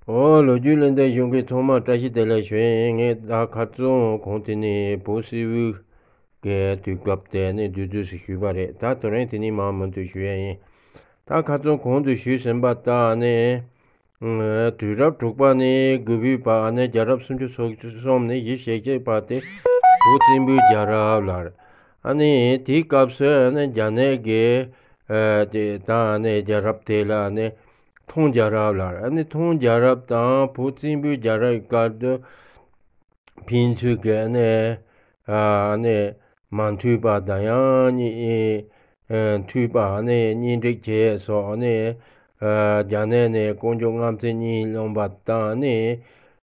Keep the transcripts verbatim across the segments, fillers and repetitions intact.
ཨོ། ལོ་རྒྱུས་ལེན་དེ་གཞུང་གི་ཚང་མ་བཀྲ་ཤིས་བདེ་ལེགས་ཞུ་ཡིན། ངས་ད་ཁ་རྩང་གོང་དེ་ནས་བོད་སིལ་བུའི་གི་དུས་སྐབས་དེ་ནས་བསྡུས་བསྡུས་སུ་ཞུས་པ་རེད། ད་དེ་རིང་དེ་ནས་མར་མུ་མཐུད་ཞུ་ཡ་ཡིན། ད་ཁ་རྩང་གོང་དུ་ཞུས་ཟིན་པ་ལྟར་ནས། དུས་རབས་དྲུག་པ་ནས་དགུ་པའི་བར་ནས་རྒྱལ་རབས་སུམ་ཅུ་སོ་གསུམ་ནས་བཞི་ཞེ་གཅིག་བར་དེ་བོད་བཙན་པོའི་རྒྱལ་རབས་ལ། ཨ་ནི་དེའི་སྐབས་སུ་ཨ་ནི་རྒྱ་ནག་གི་ཨ་དེ་ད་ཨ་ནི་རྒྱལ་རབས་དེ་ལ་ཨ་ནི་ཐང་རྒྱལ་རབས་ལ། ཨ་ནི་ཐང་རྒྱལ་རབས་དང་བོད་བཙན་པོའི་རྒྱལ་རབས་ཀྱི་བསྐལ་དུ་ཕན་ཚུན་གྱི་ཨ་ནི་ཨ་ནི་མ་མཐུན་པ་དང་ཡང་ཨ་ནི་ཨ་མཐུད་པ་ཨ་ནི་གཉེན་སྒྲིག་བྱས་སོགས། ཨ་ནི་ཨ་རྒྱ་ནག་ནས་ཀོང་ཇོ་ལྔ་བརྩེགས་གཉིས་བླངས་པ་དང་། ཨ་ནི་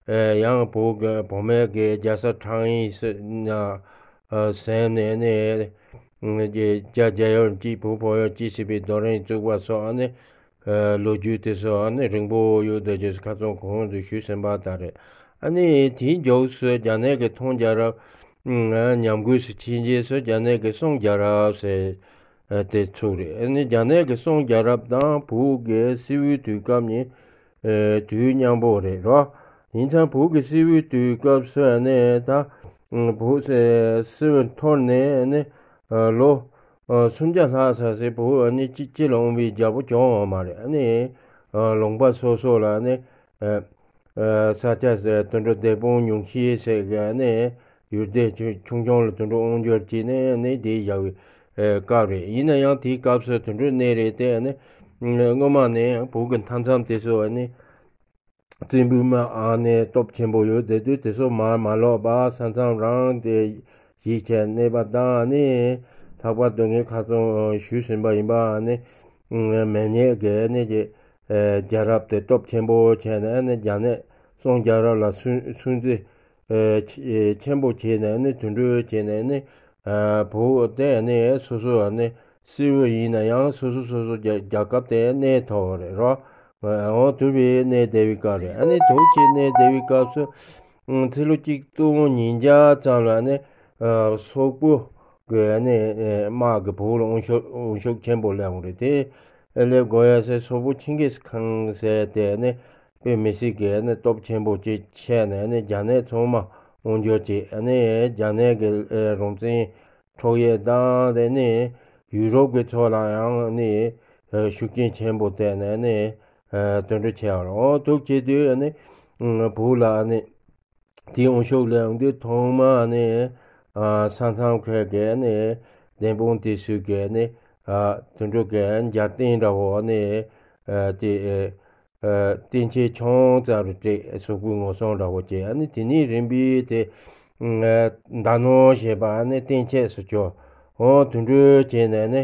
ཨ་ཡང་བོད་ཀྱི་བུད་མེད་ཀྱི་རྒྱལ་ས་ཁྲང་ཨན་སི་ན་ཨ་ཟིན་ནས་ཨ་ནི་ཨ་རྒྱ་རྒྱ་ཡོད་གཅིག་བོད་ཕོ་ཡོད་གཅིག་ཟེར་བའི་རྡོ་རིང་བཙུགས་པ་སོགས། ཨ་ནི་ཨ་ལོ་རྒྱུས་དེ་ཚོ་ཨ་ནི་རིང་པོ་ཡོད་དོ་ཅེས་ཁ་རྩང་གོང་དུ་ཞུས་ཟིན་པ་ལྟར་རེད། ཨ་ནི་དེའི་མཇུག་སུ་རྒྱ་ནག་གི་ཐང་རྒྱལ་རབས་ཨ་ཉམས་རྒུད་སུ་ཕྱིན་རྗེས་སུ་རྒྱ་ནག་གི་སང་རྒྱལ་རབས་ཟེར་ཨ་དེ་ཚུགས་རེད། ཨ་ནི་རྒྱ་ནག་གི་སང་རྒྱལ་རབས་དང་བོད་ཀྱི་སིལ་བུའི་དུས་སྐབས་གཉིས་ཨ་དུས་མཉམ་པོ་རེད་རོ། ཡིན་ཙང་བོད་ཀྱི་སིལ་བུའི་དུས་སྐབས་སུ་ཨ་ནི་ད་ཨ་བོད་སིལ་བུ་འཐོར་ནས་ཨ་ནི་ཨ་ལོ་ཨ་སུམ་བརྒྱ་ལྷག་ཙམ་ཞིག་བོད་ཨ་ནི་སྤྱི་སྤྱི་ལ་འོང་བའི་རྒྱལ་པོ་བྱུང་ཡོད་མ་རེད། ཨ་ནི་ཨ་ལུང་པ་སོ་སོ་ལ་ཨ་ནི་ཨ་ཨ་ས་ཆ་ཟེར་དུད་འགྲོ་སྡེ་དཔོན་ཉུང་ཤས་ཟེར་གི་ཨ་ནི་ཡུལ་སྡེ་ཆུང་ཆུང་ཆུང་ལ་དུད་འགྲོ་དབང་སྒྱུར་བྱས་ནས་ཨ་ནི་དེ་བཞག་པའི་ཨ་སྐབས་རེད། ཡིན་ན་ཡང་དེའི་སྐབས་སུ་དུད་འགྲོའི་གནས་རེད་དེ་ཨ་ནི་སྔོན་མ་ནས་བོད་ཀྱི་མཐའ་མཚམས་དེ་ཚོ་ཨ་ནི་བཙན་པོའི་མི་ཨ་ནི་སྟོབས་ཆེན་པོ་ཡོད་དེ་དུས་དེ་ཚོ་མར་མ་ལོག་པ་ས་མཚམས་རང་དེ་གཞིས་བྱས་གནས་པ་དང་ཨ་ནི་ལྷག་པར་དུ་ངས་ཁ་རྩང་ཞུས་ཟིན་པ་ཡིན་པ། ཨ་ནི་མེ་ཉེ་གི་ཨ་ནི་ཀྱི་ཨ་རྒྱལ་རབས་དེ་སྟོབས་ཆེན་པོ་བྱས་ནས་ཨ་ནི་རྒྱ་ནག་སང་རྒྱལ་རབས་ལ་སུན་སུན་གཙེར་ཨ་ཆེ་ཆེན་པོ་བྱས་ནས་ཨ་ནི་དུད་འགྲོ་བྱས་ནས་ཨ་ནི་ཨ་བོད་དེ་ཨ་ནི་སོ་སོ་ཨ་ནི་སིལ་བུ་ཡིན་ན་ཡང་སོ་སོ་སོ་སོ་རྒྱ་རྒྱལ་ཁབ་དེ་གནས་ཐོབ་རེད་རོ། འོ་དུས་བའི་གནས་བསྡད་པའི་སྐབས་རེད། ཨ་ནི་དུས་ཀྱི་གནས་བསྡད་པའི་སྐབས་སུ་ཨ་ཚེས་ལོ་གཅིག་སྟོང་ཉིས་བརྒྱ་ཙམ་ལ་ཨ་ནི་ཨ་སོག་པོ་གི་ཨ་ནི་ཨ་དམག་གི་བོད་ལ་དབང་ཤུགས་དབང་ཤུགས་ཆེན་པོ་སླེབས་ཡོང་རེད། དེ་སླེབས་དགོས་ཡ་སའི་སོག་པོ་ཆིང་གིས་ཁང་ཟེར་དེ་ཨ་ནི་དཔེ་མི་སྲིད་ཀྱི་ཨ་ནི་སྟོབས་ཆེན་པོ་ཅིག་བྱས་ནས་ཨ་ནི་རྒྱ་ནག་ཚང་མ་དབང་སྒྱུར་བྱས། ཨ་ནི་རྒྱ་ནག་གི་ཨ་རང་བཙན་འཕྲོག་ཡས་དང་དེ་ནས་ཡུ་རོབ་ཀྱི་ཕྱོགས་ལ་ཡང་ནི་ཤུགས་རྐྱེན་ཆེན་པོ་བསྟན་ནས་ནི་དོན་འགྲུབ་བྱས་པ་རེད། འོ་དུས་ཀྱི་དུས་ནི་བོད་ལ་ནི་དེའི་དབང་ཤུགས་ལས་འོང་དུས་ཐོག་མ་ནི་ས་མཚམས་ཁག་གི་ནི་བདེན་དཔང་དེ་ཚོས་ཀྱི་ནི་དོན་འགྲུབ་ཀྱི་འཇར་བརྟེན་འདྲ་བོ་ནི་དེ། བསྟན་ཆེན་ཆུང་ཙམ་རེ་སྤྲད། སོག་པོའི་ངོ་སྲུང་འདྲ་བོ་བྱས། ཨ་ནི་དེ་ནས་རིམ་པས་དེ་མདའ་ནོར་ཞེས་པ་ཨ་ནི་བསྟན་ཆེད་སུ་སྐྱོར། འོ་དུད་འགྲོ་བྱས་ནས་ནི་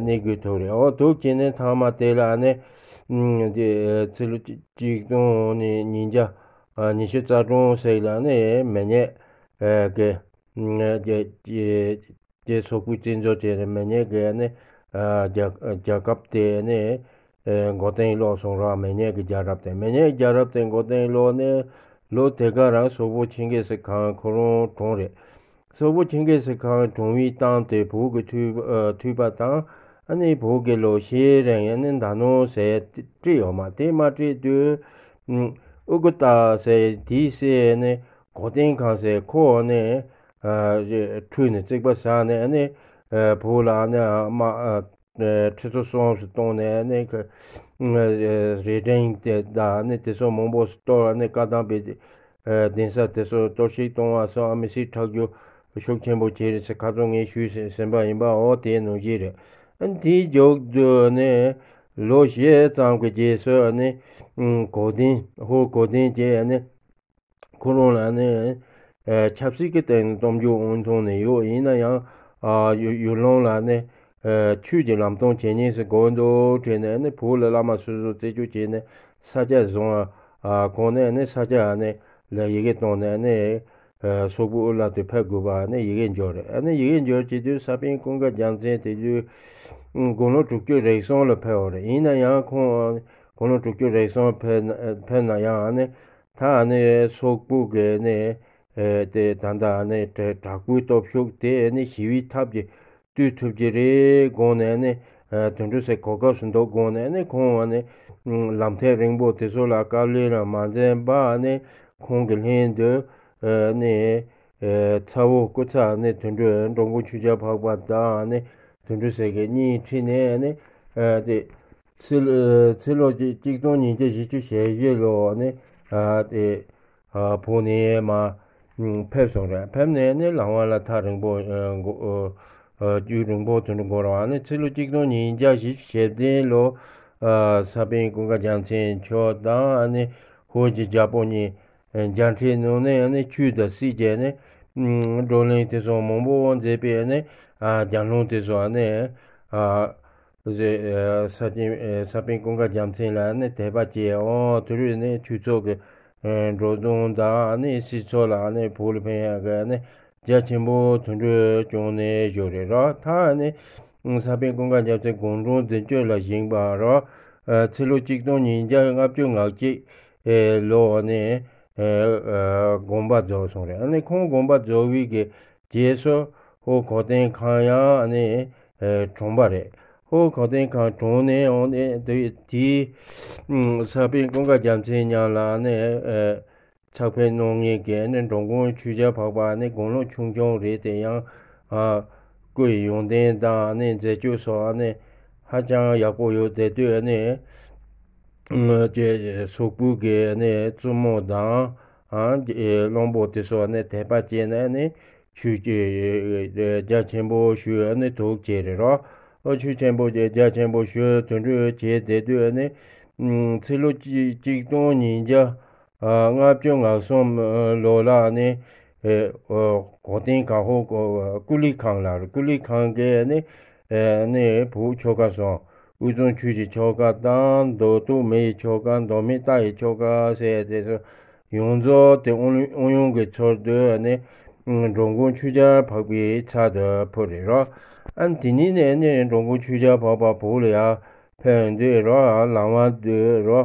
གནས་དགོས་ཐུག་རེད། འོ་དུ་བྱས་ནས་ཐང་མ་དེ་ལ་ནི་དེ་ཚེས་ལོ་གཅིག་སྟོང་ནས་ཉིས་བརྒྱ་ཉི་ཤུ་རྩ་གྲངས་ཟེར་ལ་ནི་མེ་ཉེ་གི་དེ་སོག་པོའི་བཙན་འཛུལ་བྱས་ནས་མེ་ཉེ་གི་ནི་རྒྱལ་རྒྱལ་ཁབ་དེ་ནི་མགོ་རྟིང་སློག་སོང་ར། མེ་ཉེ་གི་རྒྱལ་རབས་དེ། མེ་ཉེ་གི་རྒྱལ་རབས་དེ་མགོ་རྟིང་སློག་ནས་ལོ་དེ་ག་རང་སོག་པོ་ཆིང་གིས་ཁང་ཁོ་རང་གྲོངས་རེད། སོག་པོ་ཆིང་གིས་ཁང་གྲོངས་པའི་གཏམ་དེ་བོད་ཀྱི་ཐོས་ཐོས་པ་དང་ཨ་ནི་བོད་ཀྱི་ལོ་ཤས་རིང་ཨ་ནི་མདའ་ནོར་ཟེར་སྤྲད་ཡོད་མ། དེ་མ་སྤྲད་དུས་ཨུ་ཀུ་ཏ་ཟེར་དེའི་སྲས་ནི་གོ་སྟེང་ཁང་ཟེར་ཁོ་ནི་ཁྲུས་ནས་བརྩིགས་པ་བཞག་ནས་ནི་བོད་ལ་ནི་དམག་ཁྲི་ཚོ་གསུམ་ཞིག་བཏང་ནས་ནི་རི་སྒྲེང་དེ་དང་ནི་དེ་ཚོ་མང་པོ་ཞིག་གཏོར་ནི་བཀའ་གདམས་པའི་གདན་ས་དེ་ཚོ་གཏོར་བཤིག་གཏོང་བ་སོགས་མི་སྲིད་ཁྲག་རྒྱུ་ཤུགས་ཆེན་པོ་བྱས་རེད་ཟེར་ཁ་རྩང་ངས་ཞུས་ཟིན་པ་ཡིན་པ། འོ་དེའི་ནང་བཞིན་རེད། དེའི་མཇུག་ཏུ་ནི་ལོ་བཞི་ཙམ་གྱི་རྗེས་སུ་ནི་གོ་སྟེང་ཧོར་གོ་སྟེང་བྱས་ནི། ཁོ་རང་ལ་ནི་ཆབ་སྲིད་ཀྱི་སྟེང་ནས་གཏམ་རྒྱུད་འོང་ཐོག་ནས་ཡོད། ཡིན་ན་ཡང་ཡུལ་ཡུལ་ལུང་ལ་ནི་ཆོས་ཀྱི་ལམ་སྟོན་བྱེད་མཁན་ཞིག་དགོས་འདུག་དྲན་ནས་ནི་བོད་ལ་བླ་མ་སོ་སོ་རྩད་གཅོད་བྱས་ནས་ས་ཆ་བཟུང་བ་གོ་ནས་ནི་ས་ཆ་ནི་ལ་ཡི་གེ་བཏང་ནས་ནི་སོག་པོའི་དབུ་བླ་དེ་ཕེབས་དགོས་པ་ནི་ཡི་གེ་འབྱོར་རེད། ནི་ཡི་གེ་འབྱོར་བྱེད་དུས་ས་པཎ་ཀུན་དགའ་རྒྱལ་མཚན་དེ་དུས་དགུང་ལོ་དྲུག་ཅུ་རེ་གསུམ་ལ་ཕེབས་པ་རེད། ཡིན་ན་ཡང་ཁོང་དགུང་ལོ་དྲུག་ཅུ་རེ་གསུམ་ཕེབས་ན་ཕེབས་ན་ཡང་ནི། ད་ནི་སོག་པོ་གི་ནི་དེ་ད་ལྟ་ནི་དྲག་པོའི་སྟོབས་ཤུགས་དེ་ནི་ཞི་བའི་ཐབས་ཀྱིས་བཏུལ་ཐུབ་ཀྱི་རེད་དགོངས་ནས་ནི་ ཨ་དུད་འགྲོ་ཟེར་གོ་སྐབས་སུ་འདུག་དགོངས་ནས་ནི་ཁོང་ཨ་ནི་ལམ་ཐག་རིང་པོ་དེ་ཚོ་ལ་དཀའ་ལས་ལ་མ་འཛེམས་པ་ནི་ཁོང་གི་ལྷན་དུ་ཨ་ནི་ཨ་ཚ་བོ་སྐུ་ཚ་ནི་དུད་འགྲོ་འགྲོ་མགོན་ཆོས་རྒྱལ་འཕགས་པ་དང་ནི་དུད་འགྲོ་ཟེར་གི་གཉིས་ཁྲིད་ནས་ནི་ཨ་དེ་ཕྱི་ལོ་ཕྱི་ལོ་གཅིག་སྟོང་ཉིས་བརྒྱ་བཞི་བཅུ་ཞེ་བཞི་ལོ་ནི་ཨ་དེ་ཨ་བོད་ནས་མར་ཕེབས་སོང་རེད། ཕེབས་ནས་ནི་ལམ་བར་ལ་ཐག་རིང་པོ་ཨ་འགོ་ཨ་རྒྱུན་རིང་པོ་དུད་འགྲོ་འགོར་བ་ནི་ཕྱི་ལོ་གཅིག་སྟོང་ཉིས་བརྒྱ་བཞི་བཅུ་ཞེ་བདུན་ལོ་ཨ་ས་པཎ་ཀུན་དགའ་རྒྱལ་མཚན་མཆོག་དང་ཨ་ནི་ཧོར་གྱི་རྒྱལ་པོ་གཉིས་མཇལ་འཕྲད་གནང་ནས་ཨ་ནི་ཆོས་དང་སྲིད་ཀྱི་ནི་བགྲོ་གླེང་དེ་ཚོ་མང་པོ་མཛད་པའི་ནི་ཨ་རྒྱལ་སློང་དེ་ཚོ་ནི་ཨ་ཟེར་ས་ཆེན་ས་པཎ་ཀུན་དགའ་རྒྱལ་མཚན་ལ་ནི་དད་པ་སྐྱེས། ཨོ་དེ་རུ་ནི་ཆོས་ཚོགས་ཀྱི་འགྲོ་སྟངས་དང་ནི་སྲིད་ཚོགས་ལ་ནི་བོད་ལ་ཕན་ཡག་གི་ནི་རྒྱ་ཆེན་པོ་དུད་འགྲོ་བྱུང་ནས་བཞུགས་རེད་ར། ད་ནི་ས་པཎ་ཀུན་དགའ་རྒྱལ་མཚན་དགུང་གྲངས་བདུན་ཅུ་ལ་བཞེངས་པ་ར། ཕྱི་ལོ་གཅིག་སྟོང་ཉིས་བརྒྱ་ལྔ་བཅུ་ང་གཅིག་ལོ་ནི་དགོངས་པ་རྫོགས་སོང་རེད། ཨ་ནི་ཁོང་དགོངས་པ་རྫོགས་པའི་གི་རྗེས་སུ་ཧོར་གོ་སྟོན་ཁང་ཡང་ནི་གྲོངས་པ་རེད། ཧོར་གོ་སྟོན་ཁང་གྲོངས་ནས་འོང་ནས་དེ་དེའི་ས་པཎ་ཀུན་དགའ་རྒྱལ་མཚན་མཉམ་ལ་ནི་ཕྱག་ཕེབས་གནང་མཁན་གྱི་ནི་འགྲོ་མགོན་ཆོས་རྒྱལ་འཕགས་པ་ནི་དགུང་ལོ་ཆུང་ཆུང་རེད་དེ་ཡང་སྐུའི་ཡོན་ཏན་དང་ནི་མཛད་སྤྱོད་སོགས་ནི་ཧ་ཅང་ཡག་པོ་ཡོད་དེ་དུས་ནི། ཅེས་སོག་པོའི་གི་ནི་བཙུན་མོ་དང་ཨ་བློན་པོ་དེ་ཚོ་ནི་དད་པ་བྱས་ནས་ནི་ཆོས་ཀྱི་རྒྱ་ཆེན་པོ་ཞུས་ནི་ཐུགས་བསྐྱེད་རེད་རོ། ཨོ་ཆོས་ཆེན་པོ་རྒྱ་ཆེན་པོ་ཞུས་དུད་འགྲོ་བྱས་དེ་དུས་ནི་ཕྱི་ལོ་གཅིག་སྟོང་ཉིས་བརྒྱ་ལྔ་བཅུ་ང་གསུམ་ལོ་ལ་ནི་གོ་སྟོན་ཁང་ཧོ་ཀུ་ལི་ཁང་ལ་ཀུ་ལི་ཁང་གི་ནི་ནི་བོད་ཆོལ་ཁ་གསུམ། དབུས་གཙང་ཆོས་ཀྱི་ཆོལ་ཁ་དང་མདོ་སྟོད་མི་ཡི་ཆོལ་ཁ། མདོ་སྨད་རྟ་ཡི་ཆོལ་ཁ་ཟེར་དེ་ཚོ་ཡོངས་རྫོགས་དེ་དབུ་དབུ་དབྱུང་གི་ཚུལ་དུ་ནི་འགྲོ་མགོན་ཆོས་རྒྱལ་འཕགས་པའི་ཚབ་ཏུ་ཕུལ་རེད་རོ། ཨ་ནི་དེ་ནས་ནི་ནི་འགྲོ་མགོན་ཆོས་རྒྱལ་འཕགས་པ་བོད་ལ་ཡར་ཕེབས་དུས་རོ། ལམ་བར་དུ་རོ།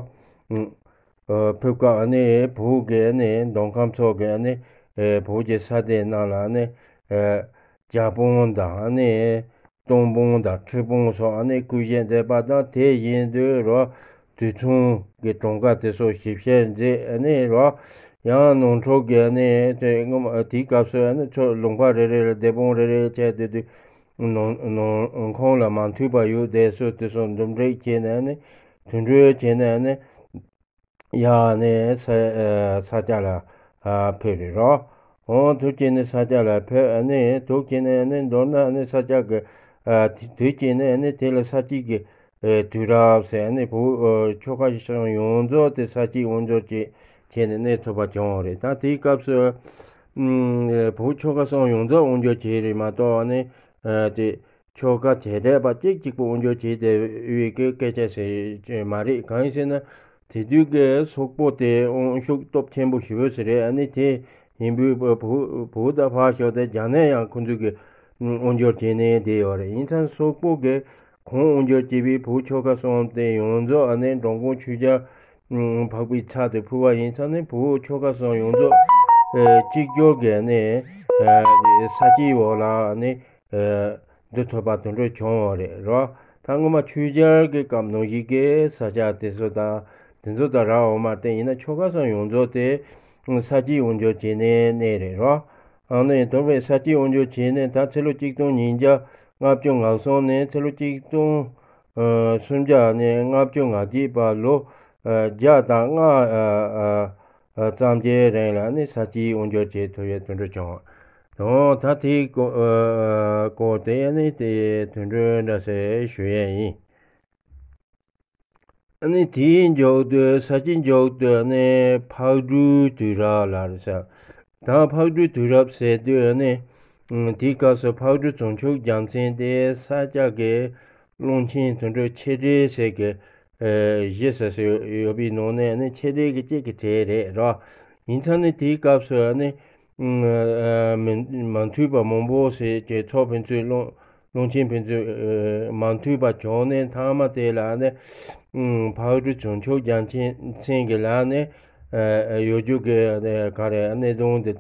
ཕེབས་སྐབས་ནི་བོད་ཀྱི་ནི་མདོ་ཁམས་ཕྱོགས་ཀྱི་ནི་བོད་ཀྱི་ས་སྡེ་རྣམས་ལ་ནི་རྒྱ་དཔུང་དང་ནི། སྟོང་དཔུང་སོགས་ནི་བསྐུལ་བཞིན་བསྡད་པ་དང་། དེ་བཞིན་དུ་རོ་དུད་ཚང་གི་གྲངས་ཀ་དེ་ཚོ་ཞིབ་བཤེར་མཛད་ནས་རོ། ཡང་ནང་འཁྲུག་གི་ནི་དེ་སྔོན་མ་དེའི་སྐབས་སུ་ནི་ཚོ་ལུང་པ་རེ་རེ་ལ་སྡེ་དཔོན་རེ་རེ་བྱས་ཏེ་དུས་ནང་ནང་ཁོངས་ལ་མ་མཐུན་པ་ཡོད་དེ་ཚོ་དེ་ཚོ་འདུམ་འགྲིག་བྱས་ནས་ནི་མཐུན་སྒྲིལ་བྱས་ནས་ནི། ཡང་ནི་ས་ས་སྐྱ་ལ་ཕེབས་རེད་རོ། འོང་དུས་ཀྱི་ནི་ས་སྐྱ་ལ་ཕེབས་ནི་དུས་ཀྱི་ནི་ནི་མདོར་ན་ནི་ས་སྐྱ་གི་དུས་ཀྱི་ནི་ནི་དེ་ལ་ས་སྐྱའི་གི་དུས་རབས་ཟེར་ནི་བོད་ཆོལ་ཁ་གསུམ་ཡོངས་རྫོགས་དེ་ས་སྐྱའི་དབང་སྒྱུར་བྱེད་བྱས་ནས་གནས་ཐུབ་པ་བྱུང་བ་རེད། ད་དེའི་སྐབས་སུ་བོད་ཆོལ་ཁ་གསུམ་ཡོངས་རྫོགས་དབང་སྒྱུར་བྱས་རེད་མ་གཏོགས་ནི་དེ། ཆོལ་ཁ་བྱེ་བྲག་པ་གཅིག་གཅིག་པུ་དབང་སྒྱུར་བྱས་བསྡད་པའི་སྐད་ཆ་ཟེར་མ་རེད། གང་ཡིན་ཟེར་ན་དེ་དུས་ཀྱི་སོག་པོ་དེ་དབང་ཤུགས་སྟོབས་ཆེན་པོ་ཞེ་པོ་ཞིག་རེད། ཨ་ནི་དེ་ཡིན་པའི་བོད་བོད་ད་ཕར་ཞོག་དེ་རྒྱ་ནས་ཡང་ཁོ་ཚོས་ཀྱི་དབང་སྒྱུར་བྱས་ནས་བསྡད་ཡོད་རེད། ཡིན་ཙང་སོག་པོ་གི་ཁོང་དབང་སྒྱུར་བྱས་པའི་བོད་ཆོལ་ཁ་གསུམ་དེ་ཡོངས་རྫོགས་ཨ་ནི་འགྲོ་མགོན་ཆོས་རྒྱལ་འཕགས་པའི་ཚབ་ཏུ་ཕུལ་བ་ཡིན་ཙང་ནི་བོད་ཆོལ་ཁ་གསུམ་ཡོངས་རྫོགས་གཅིག་གྱུར་གྱི་ནི་ས་སྐྱའི་འོག་ལ་ནི། འདི་ཐོབ་པ་དོན་འགྲུབ་བྱུང་བ་རེད་རོ། ད་སྔོན་མ་ཆོས་རྒྱལ་གྱི་སྐབས་ནང་བཞིན་གྱི་ས་སྐྱ་དེ་ཚོ་དང་དེ་ཚོ་དང་རག་འོང་མ་སྟེ་ཡིན་ན་ཆོལ་ཁ་གསུམ་ཡོངས་རྫོགས་དེ་ས་སྐྱའི་དབང་སྒྱུར་བྱས་ནས་གནས་རེད་རོ། ཨ་ནི་དོན་པའི་ས་སྐྱའི་དབང་སྒྱུར་བྱས་ནས་ད་ཕྱི་ལོ་གཅིག་སྟོང་ཉིས་བརྒྱ་ལྔ་བཅུ་ང་གསུམ་ནས་ཕྱི་ལོ་གཅིག་སྟོང་སུམ་བརྒྱ་ནས་ལྔ་བཅུ་ང་བརྒྱད་བར་ལོ་བརྒྱ་དང་ལྔ་ཙམ་གྱི་རིང་ལ་ནི་ས་སྐྱའི་དབང་སྒྱུར་བྱེད་ཐུབ་ཡས་དོན་འགྲུབ་བྱུང་། ད་དེའི་སྐོར་དེ་ནི་དེ་དོན་འགྲུབ་འདྲ་ཟེར་ཞུ་ཡས་ཡིན། ཨ་ནི་དེའི་མཇུག་ཏུ་ས་སྐྱའི་མཇུག་ཏུ་ནི་ཕག་གྲུའི་དུས་རབས་ལ་རེད་ཟེར། ད་ཕག་གྲུའི་དུས་རབས་ཟེར་དུས་ནི་དེའི་སྐབས་སུ་ཕག་གྲུ་བྱང་ཆུབ་རྒྱལ་མཚན་དེ་ས་སྐྱ་གི་ཀློང་ཆེན་དོན་གྲུབ་ཆེ་གྲས་ཟེར་གི་བཞི་ཟེར་ཟེར་ཡོད་པའི་ནང་ནས་ནི་ཆེ་གྲས་ཀྱི་གཅིག་གི་གྲས་རེད་རོ། ཡིན་ཙང་ནི་དེའི་སྐབས་སུ་ནི་མི་མ་མཐུན་པ་མང་པོ་ཟེར་གྱི་ཚོགས་ཕན་ཚུན་ཀློང་ཀློང་ཆེན་ཕན་ཚུན་མ་མཐུན་པ་བྱུང་ནས་མཐའ་མ་དེ་ལ་ནི་ཕག་གྲུ་བྱང་ཆུབ་རྒྱལ་མཚན་གྱི་ལ་ནི་ཡོད་རྒྱུ་གི་ག་རེ་གནས་སྟངས་དེ་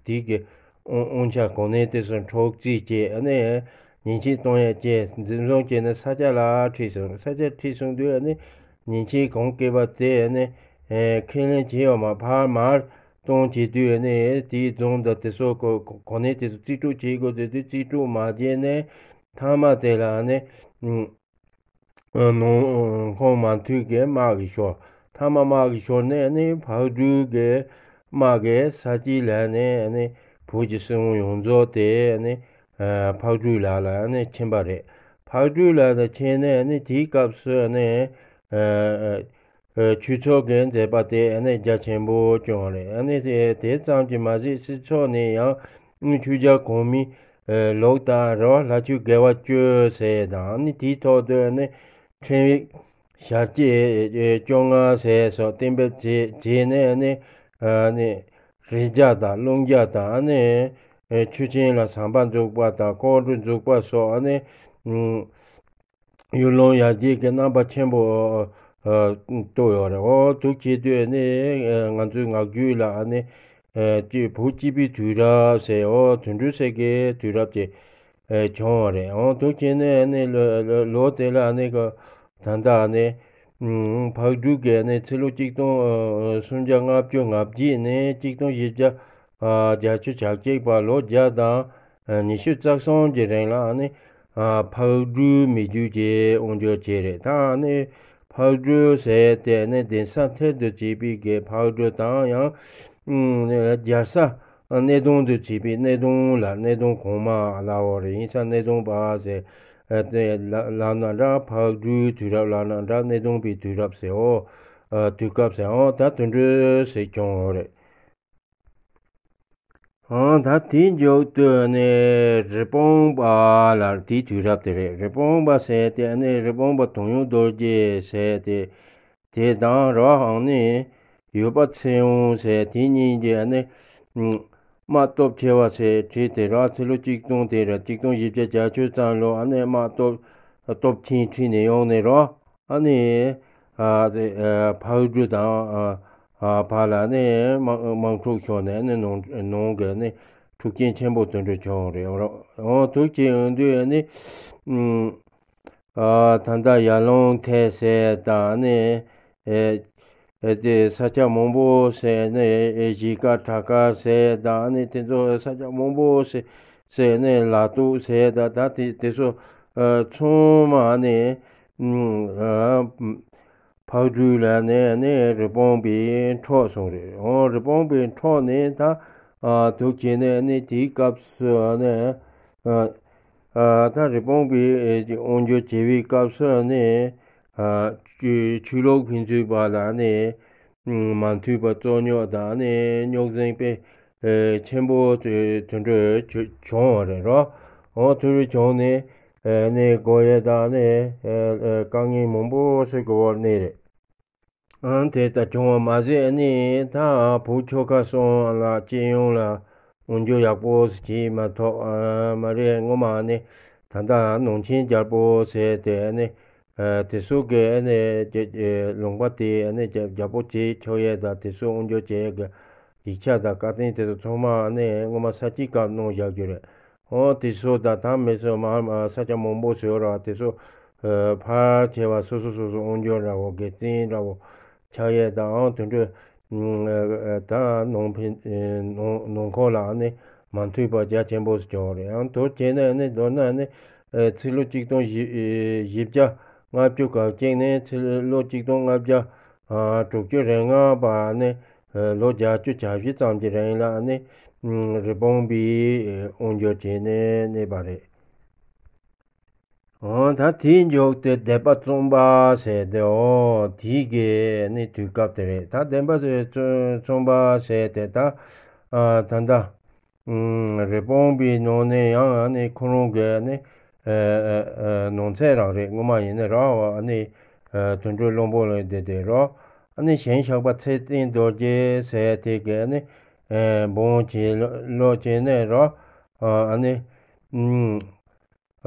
དེ་གི་དབང་ཆ་གོ་གནས་དེ་ཚོ་འཕྲོག་རྩིས་བྱས་ནས་ ཉེས་ཆད་གཏོང་ཡ་བཅས་འཛིན་བཟུང་བྱས་ནས་ས་ཆ་ལ་ཁྲིད་སོང་། ས་ཆ་ཁྲིད་སོང་དུས་ཨ་ནི་ཉེས་ཆད་གོང་བཀོད་པ་དེ་ཨ་ནི་ཁས་ལེན་བྱས་ཡོད་མ། ཕར་མར་གཏོང་བྱེད་དུས་ཨ་ནི་དེའི་རྫོང་དང་དེ་ཚོ་གོ་གོ་གནས་དེ་ཚོ་རྩིས་སྤྲོད་བྱེད་དགོས་དེ་དུས་རྩིས་སྤྲོད་མ་བྱས་ནས་མཐའ་མ་དེ་ལ་ཨ་ནི། ནང་ཁོང་མ་ཐུག་གི་དམག་གི་ཞོར། མཐའ་མ་དམག་གི་ཞོར་ནས་ནི་ཕག་གྲུ་གི་དམག་གི་ས་དཀྱིལ་ལ་ནི་ནི་བོད་ཀྱི་སྲིད་དབང་ཡོངས་རྫོགས་དེ་ནི་ཕག་གྲུ་ལག་ལ་ནི་ཕྱིན་པ་རེད། ཕག་གྲུ་ལག་ལ་ཕྱིན་ནས་ནི་དེའི་སྐབས་སུ་ནི་ཆོས་ཚོགས་ཀྱི་མཛད་པ་དེ་ནི་རྒྱ་ཆེན་པོ་བྱུང་བ་རེད། ནི་དེ་དེ་ཙམ་གྱིས་མ་ཟད་སྲིད་ཚོགས་ནས་ཡང་ཆོས་རྒྱལ་གོང་མའི་ལོག་ལྟ་རོ་ལྷ་ཆོས་དགེ་བ་བཅུ་ཟེར་དང་ནི་དེའི་ཐོག་ཏུ་ནི་ཕྲེང་བའི་ཞལ་ལྕེ་བཅོ་ལྔ་ཟེར་སོགས་གཏན་འབེབས་བྱས་བྱས་ནས་ནི་ནི་རིགས་བརྒྱ་དང་ཀླུང་རྒྱ་དང་ནི་ཆོས་ཅན་ལ་ཟམ་པ་འཛུགས་པ་དང་ལྐོག་འགྲོ་འཛུགས་པ་སོགས་ནི་ཡུལ་ལུང་ཡར་རྒྱས་ཀྱི་རྣམ་པ་ཆེན་པོ་ཨ་རྟོགས་ཡོད་རེད། འོ་འདུག་བྱེད་དུས་ནི་ཨ་ང་ཚོའི་ངག་རྒྱུན་ལ་ནི་ཨ་ཅི་བོད་སྤྱི་པའི་དུས་རབས་ཟེར། འོ་དོན་གྲུབ་སེང་གེའི་དུས་རབས་ཀྱི་ཨ་བྱུང་བ་རེད། འོ་འདུག་བྱས་ནས་ནི་ལོ་ལོ་ལོ་དེ་ལ་ནི་ག་ད་ལྟ་ནི་ཨ་ཕག་གྲུ་གིས་ནི་ཕྱི་ལོ་གཅིག་སྟོང་ཨ་སུམ་བརྒྱ་ལྔ་བཅུ་ང་བརྒྱད་ནས་གཅིག་སྟོང་བཞི་བརྒྱ་ཨ་བརྒྱད་ཅུ་གྱ་གཅིག་བར་ལོ་བརྒྱ་དང་ཨ་ཉི་ཤུ་རྩ་གསུམ་གྱི་རིང་ལ་ནི་ཨ་ཕག་གྲུའི་མི་རྒྱུད་ཀྱི་དབང་སྒྱུར་བྱས་རེད། ད་ནི་ཕག་གྲུ་ཟེར་དེ་ནི་གདན་ས་མཐིལ་དུ་བྱས་པའི་གི་ཕག་གྲུ་དང་ཡང་ཨ་རྒྱལ་ས་སྣེ་གདོང་དུ་བྱས་པའི་སྣེ་གདོང་ལ་སྣེ་གདོང་གོང་མ་ལབ་པ་རེད། ཡིན་ཙང་སྣེ་གདོང་པ་ཟེར་ཨ་དེ་ལ་ལབ་ན་འདྲ། ཕག་གྲུའི་དུས་རབས་ལབ་ན་འདྲ། སྣེ་གདོང་པའི་དུས་རབས་ཟེར། འོ་ཨ་དུས་སྐབས་ཟེར། འོ་ད་དོན་གྲུབ་སེང་གེ་བྱུང་བ་རེད། ཨང་ད་དེའི་མཇུག་ཏུ་ནི་རི་བོང་པ་ལ་དེའི་དུས་རབས་དེ་རེད། རི་བོང་པ་ཟེར་དེ་ནི་རི་བོང་པ་དུང་ཡུ་རྡོ་རྗེ་ཟེར་དེ་དེ་དང་རོ་ཨང་ནི་ཡུ་པ་ཚེ་དབང་ཟེར་དེ་གཉིས་ཀྱིས་ནི་དམག་སྟོབས་ཆེ་བ་ཟེར་ཁྲིད་དེ་རོ། ཕྱི་ལོ་གཅིག་སྟོང་དེ་ར་གཅིག་སྟོང་བཞི་བརྒྱ་གྱ་བཅུ་ཙམ་ལོ་ཨ་ནི་དམག་སྟོབས་སྟོབས་ཆེན་ཁྲིད་ནས་ཡོང་ནས་རོ། ཨ་ནི་ཨ་དེ་ཨ་ཕག་གྲུ་དང་ཨ་ཨ་བར་ལ་ནི་དམག་དམག་འཁྲུག་ཤོར་ནས་ནི་ནང་ནང་གི་ནི་འཁྲུག་རྐྱེན་ཆེན་པོ་དེ་འདྲ་བྱུང་རེད། འོ་འདུག་བྱས་ཡོང་དུས་ནི་ཨ་ད་ལྟ་ཡར་ཀླུང་ཐེ་ཟེར་དང་ནི་ཨེ་ཨེ་དེ་ས་ཆ་མང་པོ་ཟེར་ནི་ཨེ་གཞིས་ཀ་བྲག་དཀར་ཟེར་དང་ནི་དེ་ཚོ་ས་ཆ་མང་པོ་ཟེར་ཟེར་ནས་ལ་ཏོག་ཟེར་ད་ད་དེ་དེ་ཚོ་ཨ་ཚང་མ་ནི་ཨ་ཕག་གྲུ་ལ་ནས་ནི་རི་བོང་པའི་འཕྲོག་སོང་རེད། འོ་རི་བོང་པའི་འཕྲོག་ནས་ད་ཨ་འདུག་བྱས་ནས་ནི་དེའི་སྐབས་སུ་ནི་ཨ་ཨ་ད་རི་བོང་པའི་ཨེ་དབང་སྒྱུར་བྱེད་པའི་སྐབས་སུ་ནི་ཨ་ཆོས་ཆོས་ལུགས་ཕན་ཚུན་བར་ལ་ནི་མ་མཐུན་པ་རྩོད་རྙོག་དང་ནི་རྙོག་འཛིང་དཔེ་ཆེན་པོ་དེ་དེ་འདྲ་བྱུང་བ་རེད་རོ། འོ་དེ་འདྲ་བྱུང་ནས་ནི་དགོས་ཡས་དང་ནི་དཀའ་ངལ་མང་པོ་ཞིག་གི་འོག་གནས་རེད། ཨང་དེ་ལྟར་བྱུང་བ་མ་ཟད་ནི་ད་བོད་ཆོལ་ཁ་གསུམ་ལ་སྤྱི་ཡོངས་ལ་དབང་སྒྱུར་ཡག་པོ་ཞིག་བྱས་མ་ཐུབ་མ་རེད། སྔོན་མ་ནི་ད་ལྟ་ནང་ཆེན་རྒྱལ་པོ་ཟེར་དེ་ནི་ཨ་དེ་ཚོ་གི་ཨ་ནི་ལུང་པ་དེ་ཨ་ནི་རྒྱ་རྒྱལ་པོ་བྱེད་ཆོག་ཡས་དང་དེ་ཚོ་དབང་སྒྱུར་བྱེད་ཡས་ཀྱི་ཡིག་ཆ་དང་བཀའ་བསྟན་དེ་ཚོ་ཚང་མ་ཨ་ནི་སྔོན་མ་ས་སྐྱའི་སྐབས་གནང་བཞག་རྒྱུ་རེད། འོ་དེ་ཚོ་དང་ད་མི་ཚོ་མ་མ་ས་ཆ་མང་པོ་ཚོ་ར་དེ་ཚོ་ཨ་ཕལ་ཆེ་བ་སོ་སོ་སོ་སོ་དབང་སྒྱུར་འདྲ་བོ་དགེ་མཚན་འདྲ་བོ་ཆགས་ཡས་དང་དེ་འདྲ་ད་ནང་ཕན་ནང་ནང་ཁོངས་ལ་ཨ་ནི་མ་མཐུན་པ་རྒྱ་ཆེན་པོ་ཞིག་བྱུང་བ་རེད། ཡང་དེ་བྱས་ནས་ཨ་ནི་མདོར་ན་ཨ་ནི་ཨ་ཕྱི་ལོ་གཅིག་སྟོང་བཞི་བཞི་བརྒྱ་ལྔ་བཅུ་ག་གཅིག་ནས་ཕྱི་ལོ་གཅིག་སྟོང་ལྔ་བརྒྱ་ཨ་དྲུག་ཅུ་རེ་ལྔ་བར་ཨ་ནི་ཨ་ལོ་བརྒྱད་ཅུ་གྱ་བཞི་ཙམ་གྱི་རིང་ལ་ཨ་ནི་ཨ་རི་བོང་པའི་ཨ་དབང་སྒྱུར་བྱས་ནས་གནས་པ་རེད། འོ་ད་དེའི་མཇུག་ཏུ་སྡེ་པ་བཙུན་པ་ཟེར་ཏེ་འོ་དེའི་གི་ནི་དུས་སྐབས་དེ་རེད། ད་སྡེ་པ་བཙུན་བཙུན་པ་ཟེར་ཏེ་ད་ཨ་ད་ལྟ་ཨ་རི་བོང་པའི་ནང་ནས་ཡང་ཨ་ནི་ཁོ་རང་གི་ཨ་ནི་ཨ་ཨ་ཨ་ནང་ཚན་རང་རེད། སྔོན་མ་ཡིན་ན་ར་བ་ཨ་ནི་ཨ་དོན་གྲུབ་བློན་པོ་ལ་བསྡད་དེ་རོ། ཨ་ནི་གཞན་ཞགས་པ་ཚེ་བརྟན་རྡོ་རྗེ་ཟེར་དེ་གི་ཨ་ནི་ཨ་འབངས་བྱེད་ལོ་བྱེད་ནས་རོ། ཨ་ནི་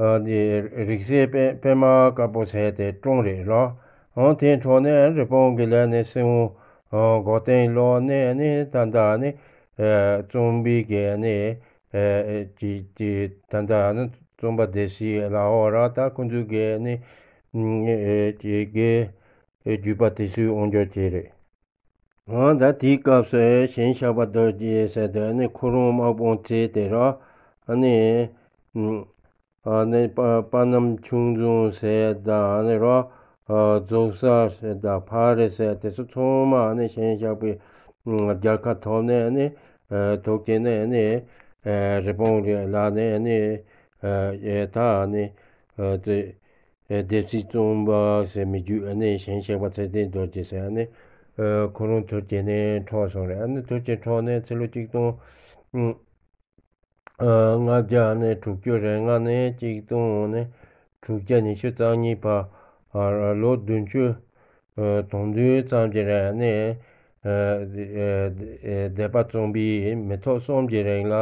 ཨ་ཨ་དེ་རིག་གསལ་པད་པད་མ་དཀར་པོ་ཟེར་དེ་བཀྲོངས་རེད་རོ། འོ་དེ་འཕྲོ་ནས་རི་བོང་གི་ལས་ནས་སྲིད་དབང་འགོག་བརྟན་ལོག་ནས་ནི་ད་ལྟ་ནི་བཙུན་པའི་གི་ནི་ཅི་ཅི་ད་ལྟ་ནི་ བཙུན་པ་སྡེ་སྲིད་ལའོ་ར་ད་ཁོ་ཚོའི་གི་ནི་ཨེ་ཨེ་གི་ཨེ་བརྒྱུད་པ་དེ་ཚོའི་དབང་སྒྱུར་བྱས་རེད། ཨང་ད་དེའི་སྐབས་སུ་ཞིང་གཤེགས་པ་རྡོ་རྗེ་ཟེར་དུས་ནི་ཁོ་རང་དམག་དཔུང་བྱས་ཏེ་ར་ཨ་ནི་ཨ་ནི་པ་པ་ནམ་ཆུང་འཛོམས་ཟེར་དང་ཨ་ནི་ར་རྫོང་གསར་ཟེར་དང་ཕ་རི་ཟེར་དེ་ཚོ་ཚང་མ་ཨ་ནི་ཞིང་གཤེགས་པའི་རྒྱལ་ཁ་ཐོབ་ནས་ཨ་ནི་ཐུགས་རྗེ་ནས་ཨ་ནི་རི་བོང་རི་ལ་ནས་ཨ་ནི་ད་ཨ་ནི་སྡེ་སྲིད་བཙུན་པ་ཟེར་མི་རྒྱུད་ཨ་ནི་ཞིང་གཤེགས་པ་ཚེ་བརྟན་རྡོ་རྗེ་ཟེར་ཨ་ནི་ཁོ་རང་ཐུགས་རྗེ་ནས་འཕྲོག་སོང་རེད། ཨ་ནི་ཐུགས་རྗེ་འཕྲོག་ནས་ཚེ་ལོ་གཅིག་སྟོང་ལྔ་བརྒྱ་ནས་དྲུག་ཅུ་རེ་ལྔ་ནས་གཅིག་སྟོང་ནས་དྲུག་བརྒྱ་ཉི་ཤུ་རྩ་གཉིས་བར་ལོ་བདུན་ཅུ་དོན་བདུན་ཙམ་གྱི་རིང་ནས་སྡེ་པ་བཙུན་པས་མི་ཐོག་གསུམ་གྱི་རིང་ལ་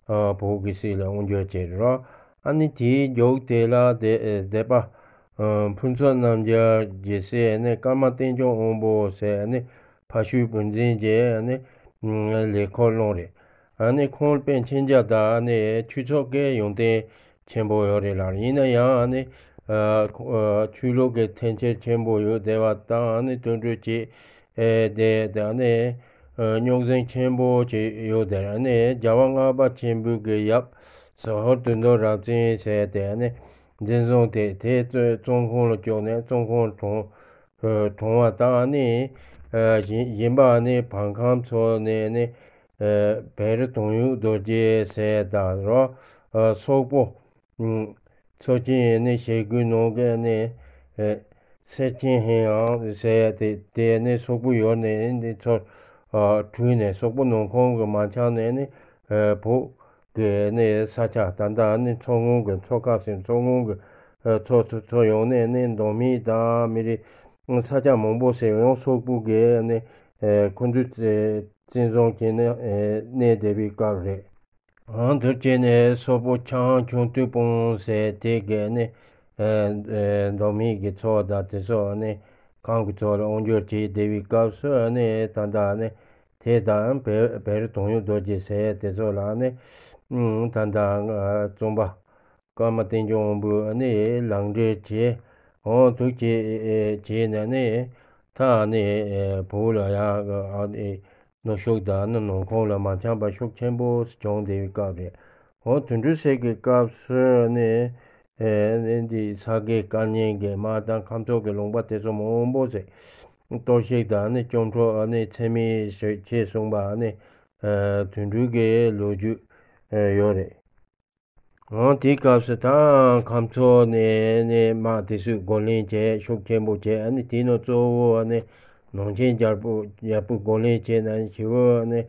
བོད་ཀྱི་སྲིད་ལ་དབང་བསྒྱུར་བྱས་རོགས། ཨ་ནི་དེའི་མཇུག་དེ་ལ་སྡེ་པ་ཕུན་ཚོགས་རྣམ་རྒྱལ་རྒྱལ་སྲས་ནས་ཀརྨ་བསྟན་སྐྱོང་དབང་པོ་ཟེར་ནས་ཕ་ཤུལ་བུ་འཛིན་གྱི་ནི་ལས་འཁོར་བླངས་རེད། ཨ་ནི་ཁོང་དཔེ་མཁྱེན་རྒྱ་དང་ཨ་ནི་ཆོས་ཚོགས་ཀྱི་ཡོན་ཏན་ཆེན་པོ་ཡོད་རེད་ལ། ཡིན་ན་ཡང་ཨ་ནི་ཆོས་ལུགས་ཀྱི་འཐེན་འཁྱེར་ཆེན་པོ་ཡོད་བསྡད་པ་དང་ཨ་ནི་དུད་འགྲོ་བྱེད་དེ་དང་ཨ་ནི་རྙོག་འཛིང་ཆེན་པོ་ཅིག་ཡོད་དེ་ཨ་ནི་རྒྱལ་བ་ལྔ་པ་ཆེན་པོའི་གི་ཡབ་ཟི་ཧོར་དུད་འགྲོ་རབ་བརྩན་ཟེར་དེ་ཨ་ནི་འཛིན་བཟུང་དེ་དེ་བཙོན་ཁང་ལ་བཅུག་ནས་བཙོན་ཁང་གྲོངས་གྲོངས་བ་དང་ནི་གཞན་གཞན་པ་ནི་བར་ཁམས་ཚོ་ནས་ནི་བེ་རི་དོང་ཡུག་རྡོ་རྗེ་ཟེར་དང་རོ་སོག་པོ་ཚོ་ཆེན་ནི་ཞེ་དགུའི་ནང་གི་ནི་སེར་ཆེན་ཧེང་ཨང་ཟེར་དེ་དེ་ནི་སོག་པོ་ཡོད་ནས་ནི་ཚོ་བྲོས་ནས་སོག་པོ་ནང་ཁོངས་ཀྱི་མ་འཆམ་ནས་ནི་བོད་གི་ནི་ས་ཆ་ད་ལྟ་ནི་མཚོ་སྔོན་གྱི་མཚོ་ཁ་ཟེར་མཚོ་སྔོན་གྱི་མཚོ་མཚོ་མཚོ་ཡོང་ནས་ནི་མདོ་སྨད་དང་མི་རིགས་ས་ཆ་མང་པོ་ཟེར་ཡང་སོག་པོ་གི་ནི་ཁོ་ཚོས་བཙན་བཟུང་བྱས་ནས་གནས་བསྡད་པའི་སྐབས་རེད། ཨང་དུ་བྱས་ནས་སོག་པོ་ཆང་ཁྱུང་སྟོད་སྤུངས་ཟེར་དེ་གས་ནི་མདོ་སྨད་ཀྱི་ཚོ་དང་དེ་ཚོ་ནི་ཁམས་ཀྱི་ཚོ་ལ་དབང་སྒྱུར་བྱས་བསྡད་པའི་སྐབས་སུ་ནི་ད་ལྟ་ནི། དེ་དང་བེ་བེ་རི་དོང་ཡུག་རྡོ་རྗེ་ཟེར་དེ་ཚོ་ལ་ནི་ད་ལྟ་བཙུན་པ་ཀརྨ་བསྟན་སྐྱོང་དབང་པོས་ནི་ལག་འབྲེལ་བྱས་འོང་འདུག་བྱས་བྱས་ནས་ནི་ད་ནི་བོད་ལ་ཡང་ནུབ་ཕྱོགས་དང་ནི་ནང་ཁོངས་ལ་མ་འཆམ་པ་ཤུགས་ཆེན་པོ་བྱུང་བསྡད་པའི་སྐབས་རེད། འོ་དེ་འདྲ་ཟེར་གྱི་སྐབས་སུ་ནི་འདི་ས་དགེ་བཀའ་རྙིང་གི་དམག་དང་ཁམས་ཚོགས་ཀྱི་ལུང་པ་དེ་ཚོ་མང་པོ་ཟེར། གཏོར་བཤིག་དང་ནི་བཅོམ་འཕྲོག་ནི་ཚད་མེད་བྱས་སོང་བ་ནི་དུད་འགྲོ་གི་ལོ་རྒྱུས་ཡོད་རེད། འོང་དེའི་སྐབས་སུ་ད་ཁམས་ཚོགས་ནས་ནི་དམག་དེ་ཚོས་རྒོལ་ལན་བྱས་ཤུགས་ཆེན་པོ་བྱས་ནི་དེའི་ནང་གཙོ་བོ་ནི་ནང་ཆེན་རྒྱལ་པོ་རྒྱལ་པོས་རྒོལ་ལན་བྱས་ནས་ཞེ་པོ་ནི་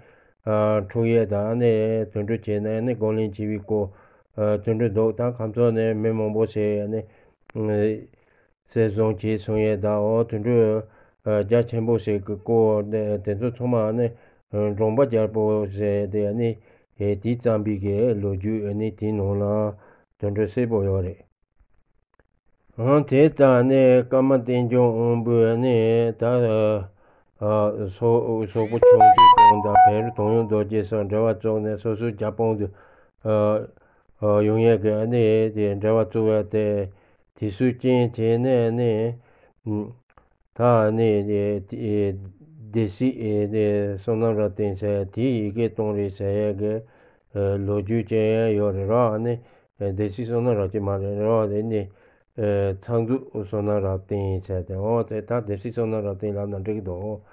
འཁྲུག་ཡས་དང་ནི་དུད་འགྲོ་བྱས་ནས་ནི་རྒོལ་ལན་བྱས་པའི་སྐོར་དུད་འགྲོ་འདུག་ད་ཁམས་ཚོགས་ནས་མི་མང་པོ་ཟེར་ནི། གསེར་བཟུང་བྱས་སོང་ཡས་དང་འོ་དུད་འགྲོ་རྒྱ་ཆེན་པོ་ཟེར་གི་སྐོར་དེ་ཚོ་ཚང་མ་ནི་འབྲོང་པ་རྒྱལ་པོ་ཟེར་དེ་ནི་དེ་བརྩམས་པའི་གི་ལོ་རྒྱུས་ནི་དེའི་ནང་ལ་དུད་འགྲོ་གསལ་པོ་ཡོད་རེད། འོ་དེ་ལྟར་ནི་ཀརྨ་བསྟན་སྐྱོང་དབང་པོས་ནི་ད་སོག་སོག་པོ་ཆུང་དུས་དང་དང་བེ་རི་དོང་ཡུག་རྡོ་རྗེ་སོགས་འབྲེལ་བ་བཙུགས་ནས་སོ་སོའི་རྒྱབ་དཔུང་དུ་ཡོང་ཡས་ཀྱི་ནི་དེ་འབྲེལ་བ་བཙུགས་པ་དེ། དེ་ཚོའི་རྐྱེན་བྱས་ནས་ནི། ད་ནི་སྡེ་སྲིད་བསོད་ནམས་རབ་བརྟན་ཟེར་དེའི་ཡི་གེ་གཏོང་རེས་ཟེར་ཡས་ཀྱི་ལོ་རྒྱུས་ཅན་ཡང་ཡོད་རེད་ར། ནི་སྡེ་སྲིད་བསོད་ནམས་རབ་རྒྱས་མ་རེད་ར། དེ་ནི་ཚང་འཛུགས་བསོད་ནམས་རབ་བརྟན་ཟེར་ཏེ་འོ་དེ་ད་སྡེ་སྲིད་བསོད་ནམས་རབ་བརྟན་ལབ་ན་འགྲིག་གི་འདུག་